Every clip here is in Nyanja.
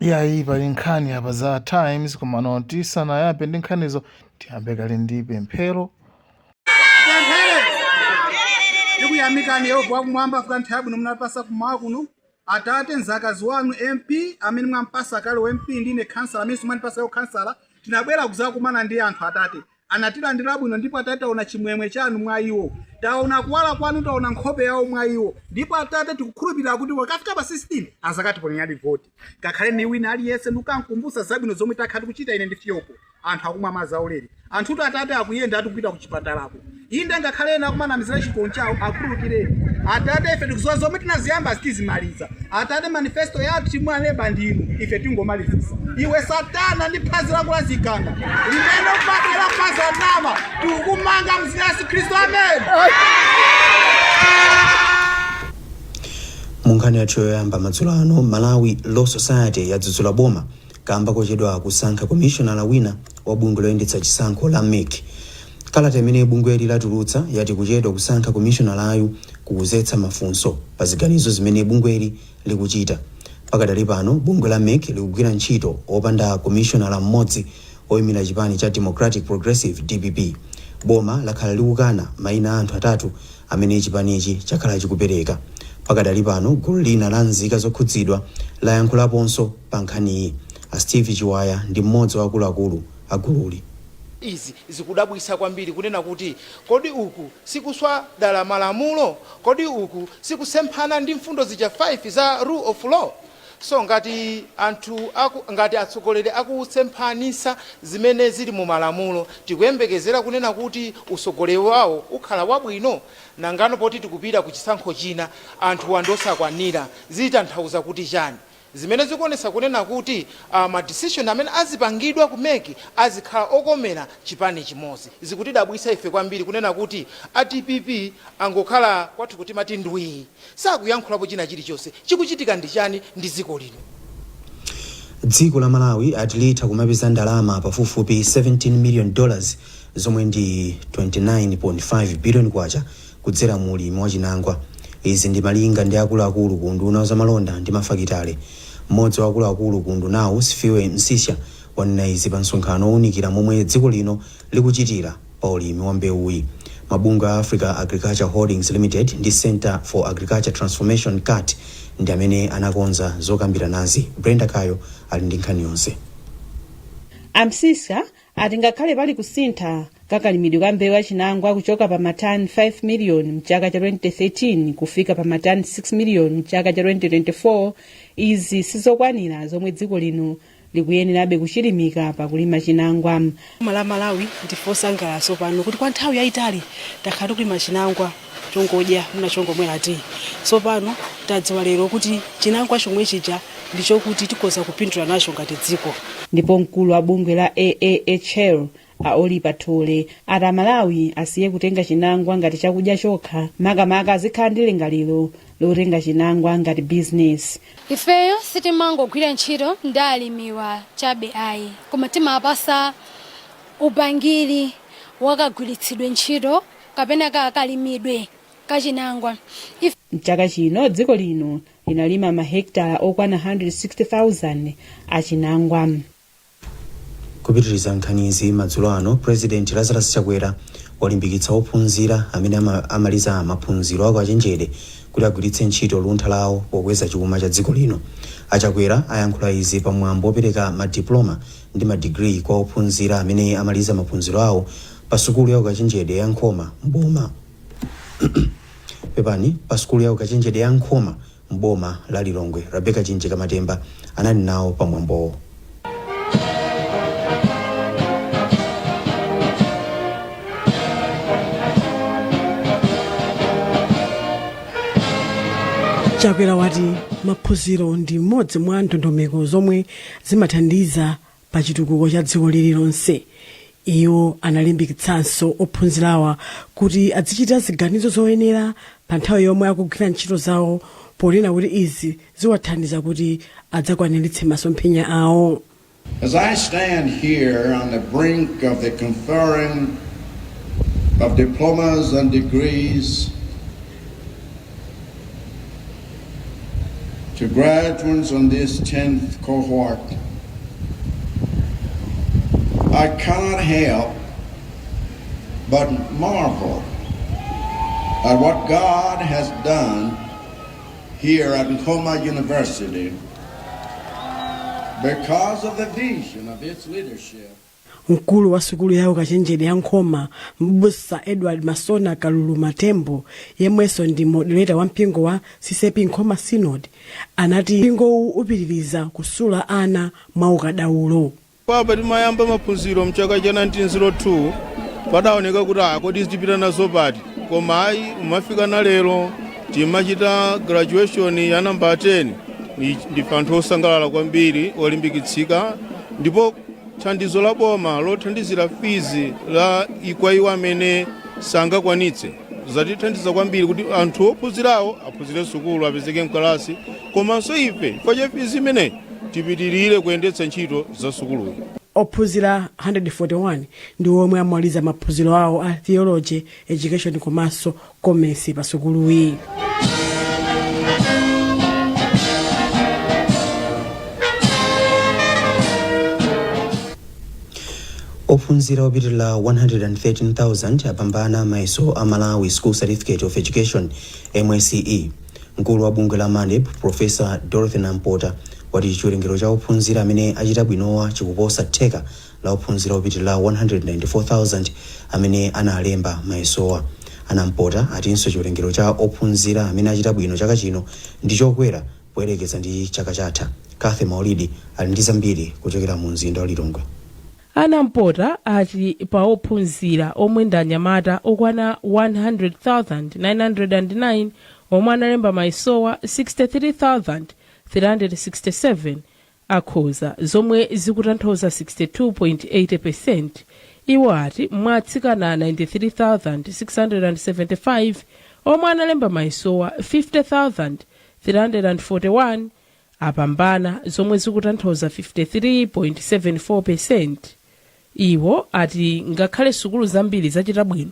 Iyayi, pali nkhani apa za Times, komano tisanayambe ndi nkhanizo tiyambe kale ndi pemphero. Tipemphere. Tikuyamikani Yehova wakumwamba chifukwa nthawi yabwino munatipasa kumawa kuno. Atate, mzakazi wanu MP amene mwampasa kale u MP ndine khansala amene mwandipasa khansala, tinabwera kuzakumana ndi anthu Atate. Anatilandira bwino ndipo Atate taona chimwemwe chanu mwa iwo. Taona kuwala kwanu, taona nkhope yawo mwa iwo. Ndipo Atate tikukhulupirira kuti wakafika pa 16 azakatiponyeradi voti. Ngakhale ni wina aliyense ndikukankumbusa zabwino zomwe takhala tikuchita ine ndi Fiyopo. Anthu akumwa madzi aulere. Anthutu Atate akuyenda atikupita ku chipatalako. Inde ngakhale ena akumanamizira chikondi chawo akhululukireni. Atate ife tikuziwa zomwe tinaziyamba tizimaliza. Atate manifesto yathu chimwalemba ndinu ife tingomalizisa. Iwe satana ndi phazi lako la ziganda limene umabwera kumazanama tikukumanga mzina la Yesu Khristu amen. Mu nkhani yathu yoyamba madzulo ano, Malawi Law Society yadzudzula boma kamba kochedwa kusankha komishonala wina wa bungwe loyendetsa chisankho la mec. Kalata imene bungweli latulutsa yati kuchedwa kusankha komishonalayu kukuzetsa mafunso pa ziganizo zimene bungweli likuchita. Pakadali pano, bungwe la mec likugwira ntchito opanda komishonala mmodzi oyimira chipani cha Democratic Progressive, dpp. Boma lakhala likukana maina a anthu atatu amene chipanichi chakhala chikupereka. Pakadali pano, gulu lina la nzika zokhudzidwa layankhulaponso pa nkhaniyi. A Steve Chiwaya ndi mmodzi wa akuluakulu a gululi. Izi zikudabwitsa kwambiri kunena kuti kodi uku sikuswa dala malamulo? Kodi uku sikusemphana ndi mfundo zija 5 za rule of law? So ngati anthu aku, ngati atsogoleri akusemphanitsa zimene zili mu malamulo, tikuyembekezera kunena kuti utsogoleri wawo ukhala wabwino? Nangano poti tikupita ku chisankho china, anthuwa ndi osakwanira, zitanthauza kuti chani? Zimene zikuonetsa kunena kuti ma decision amene azipangidwa ku mec azikhala okomera chipani chimodzi. Zikutidabwitsa ife kwambiri kunena kuti a dpp angokhala kwathu timati ndwii, sakuyankhulapo china chilichonse. Chikuchitika ndi chani ndi dziko lino? Dziko la Malawi ati litha kumapeza ndalama pafupifupi 17 million dollars zomwe ndi 29.5 billion kwacha kudzera mu ulimi wa chinangwa. Izi ndi malinga ndi akuluakulu ku unduna wa zamalonda ndi mafakitale. Mmodzi wa akuluakulu ku undunawu, Sifiwe Msisha, wanena izi pa msonkhano owunikira momwe dziko lino likuchitira pa ulimi wa mbewuyi. Mabungwe a Africa Agriculture Holdings Limited ndi Centre for Agriculture Transformation, CAT, ndi amene anakonza zokambiranazi. Brenda Kayo ali ndi nkhani yonse. A Msisha ati ngakhale pali kusintha kakalimidwe ka mbewu ya chinangwa kuchoka pa matani 5 miliyoni mchaka cha 2013 kufika pa matani 6 miliyoni mchaka cha 2024, izi sizokwanira zomwe dziko lino likuyenerabe kuchilimika pakulima chinangwa. Boma la Malawi ndife osangalala tsopano kuti kwa nthawi yayitali takhala tikulima chinangwa chongodya mwina chongomwera tiyi. Tsopano tadziwa lero kuti chinangwa chomwe chija ndi chokuti tikhoza kupindula nacho ngati dziko. Ndipo mkulu wa bungwe la AAHL a Olipa Thole ati Amalawi asiye kutenga chinangwa ngati chakudya chokha, makamaka azikhala ndi lingaliro lotenga chinangwa ngati bizinesi. Ifeyo sitimangogwira ntchito ndi alimiwa chabe ayi, koma timapasa upangiri wakagwiritsidwe ntchito kapena kakalimidwe ka chinangwa. Ife. Mchaka chino dziko lino linalima mahekitala okwana 160,000 a chinangwa. Kupitiriza nkhanizi madzulo ano, President Lazarus Chakwera walimbikitsa ophunzira amene amaliza maphunziro a ukachenjede kuti agwiritse ntchito luntha lawo pokweza chuma cha dziko lino. A Chakwera ayankhula izi pa mwambo wopereka ma diploma ndi ma degree kwa ophunzira amene amaliza maphunziro awo pa sukulu ya ukachenjede ya Nkhoma m'boma pepani pa sukulu ya ukachenjede ya Nkhoma m'boma la Lilongwe. Rebecca Chinjika Matemba anali nawo pa mwambowo. Chakwera wati maphunziro ndi mmodzi mwa ndondomeko zomwe zimathandiza pa chitukuko cha dziko lililonse. Iwo analimbikitsanso ophunzirawa kuti azichita ziganizo zoyenera pa nthawi yomwe akugwira ntchito zawo ponena kuti izi ziwathandiza kuti adzakwaniritse masomphenya awo. As I stand here on the brink of the conferring of diplomas and degrees To graduates on this 10th cohort, I cannot help but marvel at what God has done here at Nkhoma University because of the vision of its leadership. Mkulu wa sukulu ya ukachenjede ya Nkhoma, Mbusa Edward Masona Kalulu Matembo, yemwenso ndi moderator wa mpingo wa CCAP Nkhoma Synod, anati mpingowu upitiriza kusula ana mwa ukadaulo. Papa timayamba maphunziro mchaka cha 1902, padaoneka kuti kodi tipita nazo pati? Koma ayi, umafika na lero timachita graduation ya namba 10. Ndife anthu osangalala kwambiri, olimbikitsika, ndipo thandizo la boma lothandizira fees la kwa iwo amene sangakwanitse zatithandiza kwambiri kuti anthu ophunzirawo aphunzire sukulu, apezeke mkalasi, komanso ife chifukwa cha fees imeneyi tipitirire kuyendetsa ntchito za sukuluyi. Ophunzira 141 ndi omwe amaliza maphunziro awo a theology, education komanso commerce pa sukuluyi. Ophunzira opitirira 113,000 apambana mayeso a Malawi School Certificate of Education, MSCE. Mkulu wa bungwe la MANEB, Professor Dorothy Nampota, wati chiwerengero cha ophunzira amene achita bwinowa chikuposa theka la ophunzira opitirira 194,000 amene analemba mayesowa. A Nampota atinso chiwerengero cha ophunzira amene achita bwino chaka chino ndi chokwera poyerekeza ndi chaka chatha. Kathy Maulidi ali ndi zambiri kuchokera mu mzinda wa Lilongwe. A Nampota ati pa ophunzira omwe ndi anyamata okwana 100,909 omwe analemba mayesowa, 63,367 akhoza, zomwe zikutanthauza 62.8. Iwo ati mwa atsikana 93,675 omwe analemba mayesowa, 50,341 apambana, zomwe zikutanthauza 53.74. Iwo ati ngakhale sukulu zambiri zachita bwino,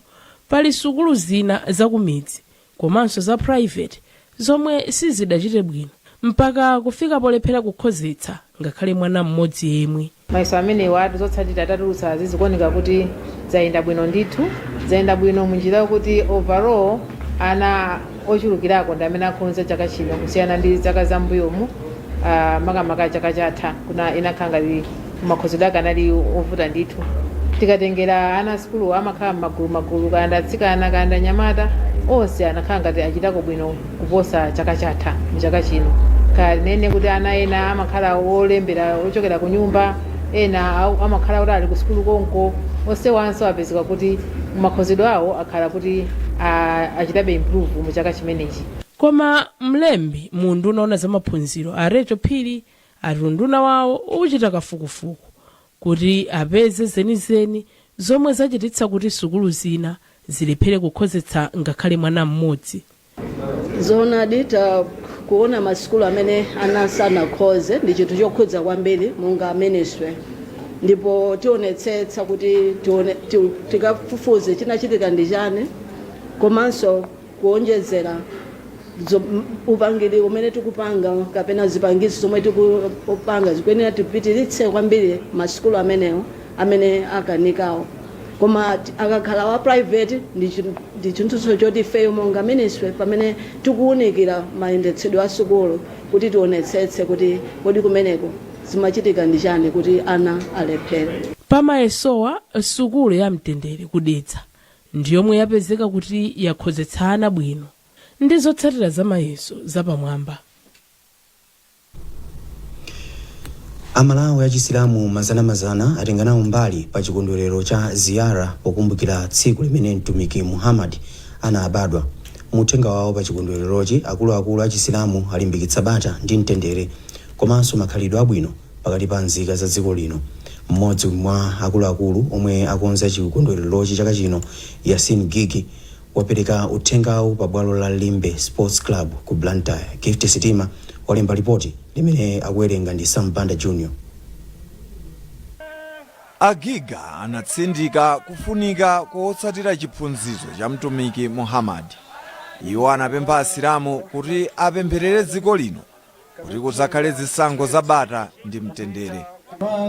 pali sukulu zina zakumidzi komanso za private zomwe sizidachite bwino mpaka kufika polephera kukhozetsa ngakhale mwana mmodzi yemwe. Mayeso amenewa, zotsatira tatulutsa, zikuoneka kuti zayenda bwino ndithu. Zayenda bwino munjira yokuti overall ana ochulukirako ndi amene akhonza chaka chino kusiyana ndi zaka zambuyomu. Makamaka chaka chatha kuna inakhala ngati makhozedwe ake anali ovuta ndithu. Tikatengera ana asukulu amakhala m'magulu magulu, kaya ndi atsikana kaya ndi anyamata, onse anakhala ngati achitako bwino kuposa chaka chatha muchaka chino. Kaya nene kuti ana ena amakhala olembera ochokera ku nyumba, ena amakhala kuti ali ku sukulu konko, onsewanso apezeka kuti makhozedwe awo akhala kuti achitabe improve mu chaka chimenechi. Koma mlembi mu unduna oona zamaphunziro, a Rachel Phiri, ati unduna wawo uchita kafukufuku kuti apeze zenizeni zomwe zachititsa kuti sukulu zina zilephere kukhozetsa ngakhale mwana mmodzi. Zoonadi, kuona masukulu amene ana sanakhoze ndi chinthu chokhudza kwambiri monga ministry, ndipo tionetsetsa kuti tikafufuze chinachitika ndi chani, komanso kuonjezera upangiri umene tikupanga kapena zipangizo zomwe tikupanga zikuyenera tipitiritse kwambiri masukulu amenewo amene akanikawo. Koma akakhala wa private, ndi chinthuso choti ifeyo monga ministry, pamene tikuwunikira mayendetsedwe a sukulu, kuti tionetsetse kuti kodi kumeneko zimachitika ndi chani kuti ana alephere. Pamayesowa, sukulu ya Mtendere ku Dedza ndiyomwe yapezeka kuti yakhozetsa ana bwino ndi zotsatira za mayeso zapamwamba. Amalawi achisilamu mazanamazana atenga nawo mbali pa chikondwerero cha Ziyara pokumbukira tsiku limene Mtumiki Muhammad anabadwa. Muthenga wawo pa chikondwererochi, akuluakulu achisilamu alimbikitsa bata ndi mtendere komanso makhalidwe abwino pakati pa nzika za dziko lino. Mmodzi mwa akuluakulu omwe akonza chikondwererochi chaka chino, Yasin Gigi, wapereka uthengawu pa bwalo la Limbe Sports Club ku Blantyre. Gift Sitima walemba ripoti limene akuwerenga ndi Sam Banda Jr. Agiga anatsindika kufunika kotsatira chiphunzitso cha Mtumiki Muhammad. Iwo anapempha Asilamu kuti apempherere dziko lino. Kuti kuzakhale zisankho zabata ndi mtendere.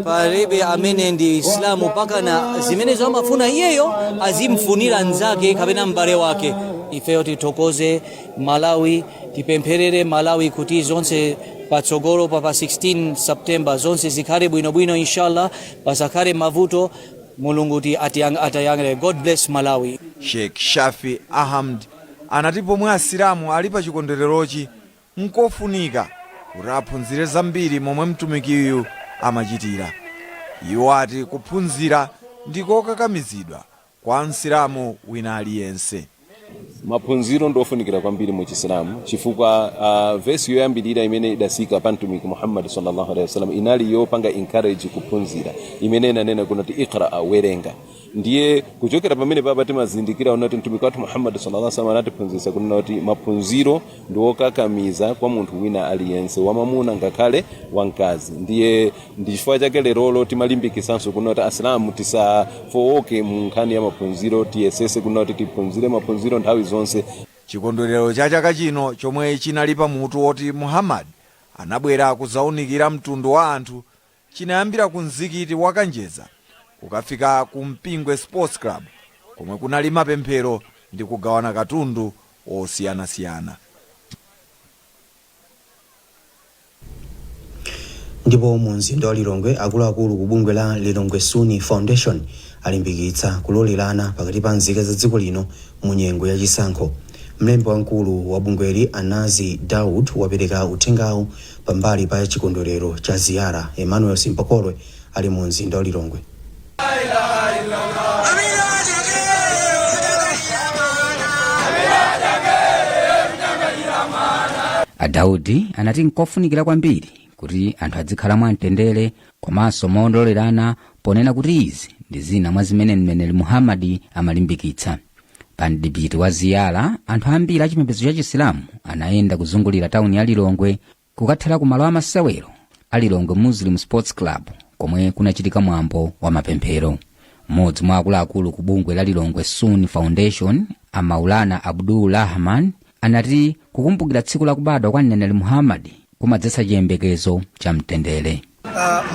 Palibe amene ndi Islamu pakana zimenezo amafuna iyeyo azimfunira nzake kapena m'bale wake. Ifeyo tithokoze Malawi, tipempherere Malawi kuti zonse patsogolo pa 16 September zonse zikhale bwinobwino, inshallah, pasakhale mavuto. Mulungu ti atiyang'anire. God bless Malawi. Sheikh Shafi Ahmad anati pomwe Asilamu ali pa chikondwererochi, nkofunika kuti aphunzire zambiri momwe mtumikiyu amachitira. Iwo ati kuphunzira ndikokakamizidwa kwa Msilamu wina aliyense. Maphunziro ndiofunikira kwambiri mu Chisilamu chifukwa vesi yoyambirira imene idasika pa Mtumiki Muhammad sallallahu alaihi wasallam inali yopanga encourage kuphunzira, imene inanena kunati iqra, werenga. Ndiye kuchokera pamene papa timazindikira kuti Mtumiki wathu Muhammad sallallahu alaihi wasallam anatiphunzitsa kunena kuti maphunziro ndi okakamiza kwa munthu wina aliyense, wamamuna ngakhale wamkazi. Ndiye ndi chifukwa chake lerolo timalimbikisanso kunena kuti Asilamu tisafowoke mu nkhani ya maphunziro, tiyesese kunena kuti tiphunzire maphunziro nthawi zonse. Chikondwerero cha chaka chino, chomwe chinali pamutu woti Muhammad anabwera kuzaunikira mtundu wa anthu, chinayambira ku mzikiti wa Kanjeza kukafika ku Mpingwe Sports Club, komwe kunali mapemphero ndi kugawana katundu osiyanasiyana. Ndipo mu mzinda wa Lilongwe, akuluakulu ku bungwe la Lilongwe Sunni Foundation alimbikitsa kulolerana pakati pa nzika za dziko lino mu nyengo ya chisankho. Mlembi wamkulu wa bungweli, a Nazi Daud, wapereka uthengawu pambali pa chikondwerero cha Ziyara. Emmanuel Simbakolwe ali mu mzinda wa Lilongwe. A Daudi anati nkofunikira kwambiri kuti anthu adzikhala mwamtendere komanso mololerana, ponena kuti izi ndi zina mwa zimene mneneri Muhammad amalimbikitsa. Pa mdipiti wa Ziyara, anthu ambiri achipembedzo cha Chisilamu anayenda kuzungulira tawuni ya Lilongwe kukathera ku malo amasewero a Lilongwe Muslim Sports Club, komwe kunachitika mwambo wa mapemphero. Mmodzi mwa akuluakulu ku bungwe la Lilongwe Sunni Foundation, a Maulana Abdul Rahman, anati kukumbukira tsiku lakubadwa kwa mneneri Muhammad kumadzetsa chiyembekezo cha mtendere.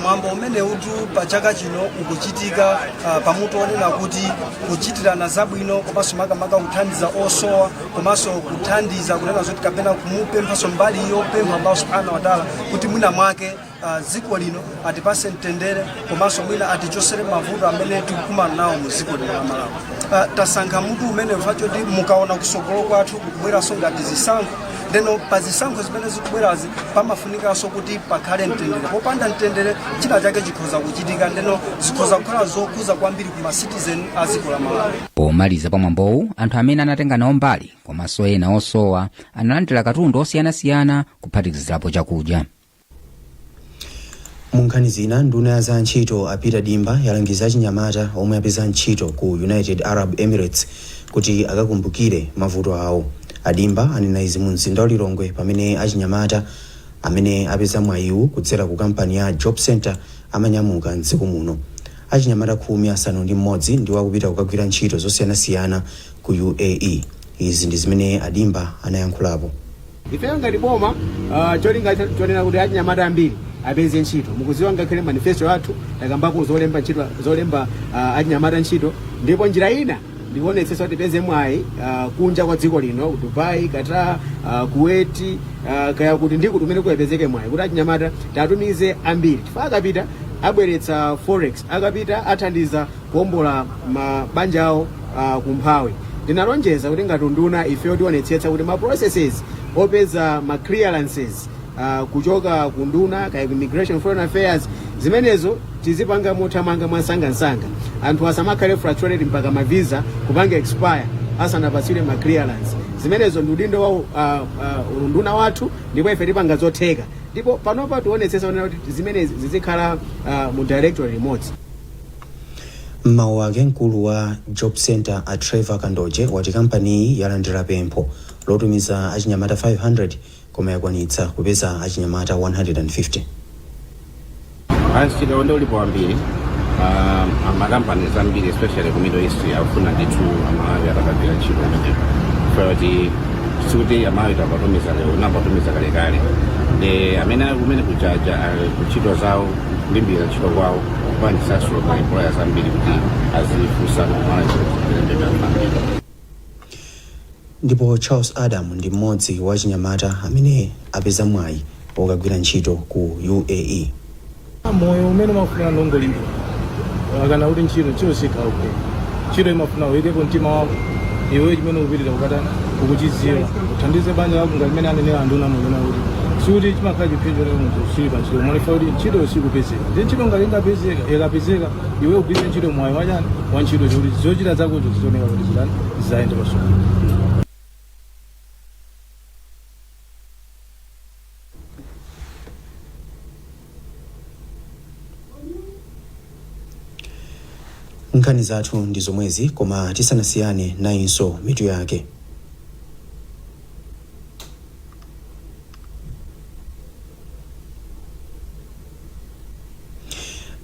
Mwambo umenewutu pa chaka chino ukuchitika pamutu onena kuti kuchitirana zabwino, komanso makamaka kuthandiza osowa, komanso kuthandiza kunena zoti kapena kumupemphanso mbali yopempha Allah subhanahu wa taala kuti mwina mwake dziko lino atipase mtendere, komanso mwina atichosere mavuto amene tikukumana nawo mu dziko lino la Malawi. Tasankha mutu umene choti mukaona kusogolo kwathu kukubweranso ngati zisankho, ndeno pa zisankho zimene zikubwerazi pamafunikanso kuti pakhale mtendere. Popanda mtendere china chake chikhoza kuchitika, ndeno zikhoza kukhala zokhuza kwambiri ku ma citizen a dziko la Malawi. Pomaliza pa mwambowu, anthu amene anatenga nawo mbali komanso ena osowa analandira katundu osiyanasiyana, kuphatikizirapo chakudya. Mu nkhani zina, nduna ya za ntchito a Peter Dimba yalangiza achinyamata omwe apeza ntchito ku United Arab Emirates kuti akakumbukire mavuto awo. A Dimba anena izi mu mzinda wa Lilongwe pamene achinyamata amene apeza mwayiwu kudzera ku kampani ya Job Centre amanyamuka mdziko muno. Achinyamata 61 ndiwo akupita kukagwira ntchito zosiyanasiyana ku UAE. Izi ndi zimene a Dimba anayankhulapo. Ifeyo ngati boma, cholinga chonena kuti achinyamata ambiri apeze ntchito. Mukuziwa, ngakhale manifesto yathu takambako zolemba ntchito, zolemba achinyamata ntchito, ndipo njira ina ndikuonetsetsa kuti tipeze mwayi kunja kwa dziko lino, ku Dubai, Qatar, Kuwait, kaya kuti ndi kuti kumene kuyapezeke mwayi kuti achinyamata tatumize ambiri, chifukwa akapita abweretsa forex, akapita athandiza kuombola mabanja awo kumphawi. Ndinalonjeza kuti ngati unduna ifeyo tionetsetsa kuti ma processes opeza ma clearances kuchoka ku nduna kaya ku immigration, foreign affairs, zimenezo tizipanga mothamanga, mwansangansanga. Anthu asamakhale frustrated mpaka ma visa kupanga expire asanapatsidwe ma clearance. Zimenezo ndi udindo wa unduna wathu, ndipo ife tipanga zotheka, ndipo panopa tionetsetsa kunena kuti zimenezi zizikhala mu directorate limodzi. M'mawu ake, mkulu wa Job Centre a Trevor Kandoje wati kampaniyi yalandira pempho lotumiza achinyamata 500 koma yakwanitsa kupeza achinyamata 150. Msika wonde ulipo wambiri. Amakampani ambiri, especially ku Middle East, akufuna ndithu Amalawi atakagwira ntchito kumeneko, kuti sikuti Amalawi tapatumiza lero, napatumiza kalekale. Ndi amene ali kumene kuchaja kuntchito zawo, kulimbikira ntchito kwawo kupangisanso ma employers ambiri kuti azifunsa kumala zilembedwa anthu ambiri. Ndipo Charles Adam ndi mmodzi wa chinyamata amene apeza mwayi wokagwira ntchito ku UAE. Moyo umene umafuna ndongolimbika akana kuti ntchito sikhala kupheka. Ntchito imafuna uyikepo mtima wako iwe, chimene ukupitira kukatana ukuchidziwa, uthandize banja lako ngati mmene anenera anduna munena kuti sikuti chimakhala chiphinjo lero munthu usili pa ntchito umanefa kuti ntchito sikupezeka. Ndi ntchito ngati ingapezeka, ikapezeka iwe ugwiritse ntchito mwayi wachani wa ntchito kuti zochita zakozo zioneka kuti zitani, zayende pasogolo. Nkhani zathu ndi zomwezi, koma tisanasiyane nayinso mitu yake.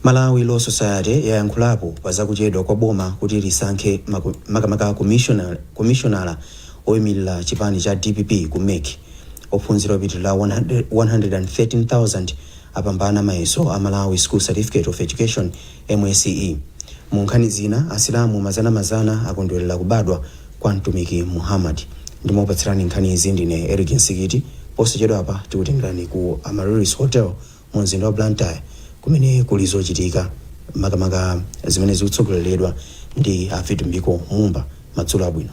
Malawi Law Society yayankhulapo pa zakuchedwa kwa boma kuti lisankhe makamaka komishonala oyimirira chipani cha dpp ku mec. Ophunzira opitirira 113,000 apambana mayeso a Malawi School Certificate of Education, MSCE. Mu nkhani zina, Asilamu mazanamazana akondwerera kubadwa kwa Mtumiki Muhammad. Ndimakupatsirani nkhani izi ndine Eric Nsikiti. Posachedwapa tikutengerani ku Amaryllis Hotel mu mzinda wa Blantyre kumene kuli zochitika makamaka zimene zikutsogoleredwa ndi a Vitumbiko Mumba. Madzulo abwino.